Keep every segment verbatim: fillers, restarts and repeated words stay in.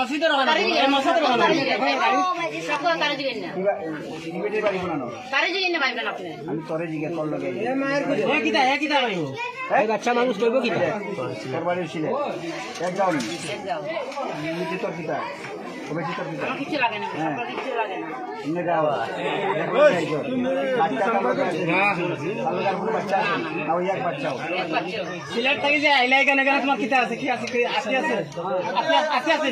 তারে জিজ্ঞেস না। তারে জিজ্ঞেস না। আমি তোরে জিজ্ঞেস করলো কে? এ কিতা, এ কিতা কইবো? হ্যাঁ? এই বাচ্চা মানুষ কইবো কিতা? তোর বাড়ি ছিল? একদম। নিচে তোর কিতা? ও বেশি তোর কিতা? আমার কিচ্ছু লাগে না, হ্যাঁ। আমার কিচ্ছু লাগে না। এমনি গাওয়া। বাচ্চা কাপড় আছে। আলাদা কোনো বাচ্চা আছে? না, ওই এক বাচ্চাও। সিলেট থাকি যে আইলা এখানে, এখানে তোমার কিতা আছে? কি আছে? কি আছে? আছে, আছে, আছে।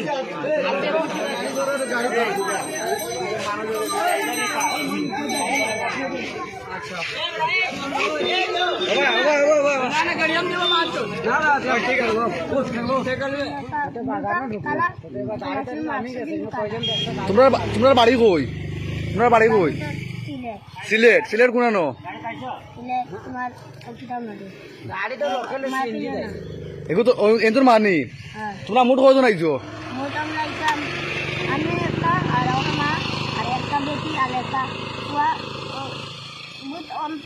তোমরা বা-, তোমরা বাড়ি কই? তোমরা বাড়ি কই? সিলেট। সিলেট, সিলেট কোনানো? সিলেট তোমার কিতাব নদী। এগু তো, ও, এন্তর মানি? হ্যাঁ। তোমরা মোট কয়জন আইছো? মোট আমরা আইতাম, আমি একটা, আর আমার মা, আর একটা বেটি, আর একটা ফুয়া, ও, মোট অন-,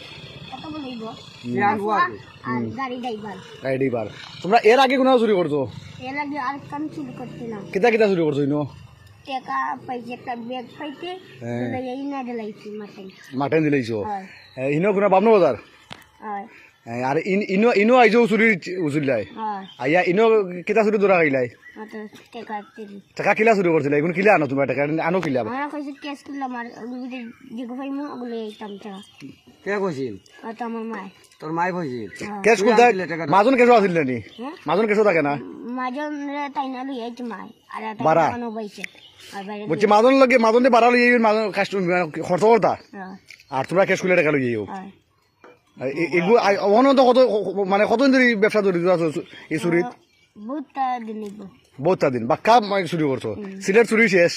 কত বলিব? হুম। একটা ফুয়া আর হুম। গাড়ি ড্রাইভার। গাড়ি ড্রাইভার। তোমরা এর আগে কোনো চুরি করছো? এর আগে আর কাম চুরি করছিলাম। কিতা কিতা চুরি করছো ইনো? টাকা পাইছি, একটা ব্যাগ পাইছি, হ্যাঁ। তো এই না দিলাইছি মাঠে। মাঠে দিলাইছো? হ্যাঁ। এ, ইনো কোনো বামন বাজার? হ্যাঁ। এ, আর ইন-, ইনো, ইনো আইছো উসুলি, উসুলিলাই? হ্যাঁ। আইয়া ইনো কিতা চুরি ধরা খাইলাই? অত টাকা দিলি। টাকা কিলা চুরি করছিলা? এখন কিলা আনো তোমরা টাকা? আনো কিলা? আমরা কইছি ক্যাশ করলাম আর ওগুলো যেগু পাইমু, ওগুলো এইতাম টাকা। কে কইছিল? অত আমার মায়। তোর মায় কইছিল? হ্যাঁ। ক্যাশ খুলতে মাজন ক্যাশও আছিল নি? হ্যাঁ? মাজন ক্যাশও থাকে না? মাজন রে তাই না লই আইছে মায়। আর এটা বাড়া? দোকানও বইছে। আর বাইরে বুঝছি, দিয়ে মাজন লগে, মাজন দিয়ে বাড়া লই আইবেন, মাজন কাস্টমার, মানে, খরচ করতা? হ্যাঁ। আর তোমরা ক্যাশ খুলে টাকা লই আইও? হ্যাঁ। আর এ-, এগু-, আই-, অখন তো কত, মানে, কতদিন ধরে এই ব্যবসা জড়িত আছো, এই চুরিত? আহ, বহুতটা দিন হইব। বহুতটা দিন? বাক্কা, মানে, চুরি করছো? হুম। সিলেট চুরি শেষ?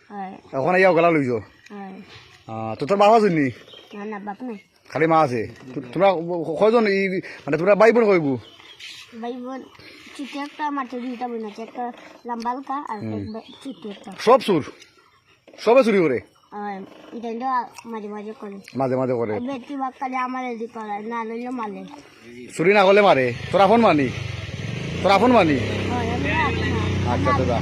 হ্যাঁ। অখন আইয়া ওগুলা লইছো? হ্যাঁ। আহ, তো তোর বাবা শুননি? না, না, বাপ নাই। খালি মা আছে? তো-, তোমরা ক-, কয়জন এই, মানে, তোমরা ভাই বোন কয়গু? ভাই বোন, ছোট একটা, আমার তো দুইটা বোন আছে, একটা লম্বা হালকা আর হুম। এক বা-, ছোট একটা। সব চুর? সবে চুরি করে? আর এটা তো মাঝে মাঝে করে। মাঝে মাঝে করে। আর বেটি বাক্কালে আমার এদিকে করে, না লইলে মালে। চুরি না করলে মারে? তোর আপন মানি? তোর আপন মানি? হয়, আমি আপন। আচ্ছা, দাদা।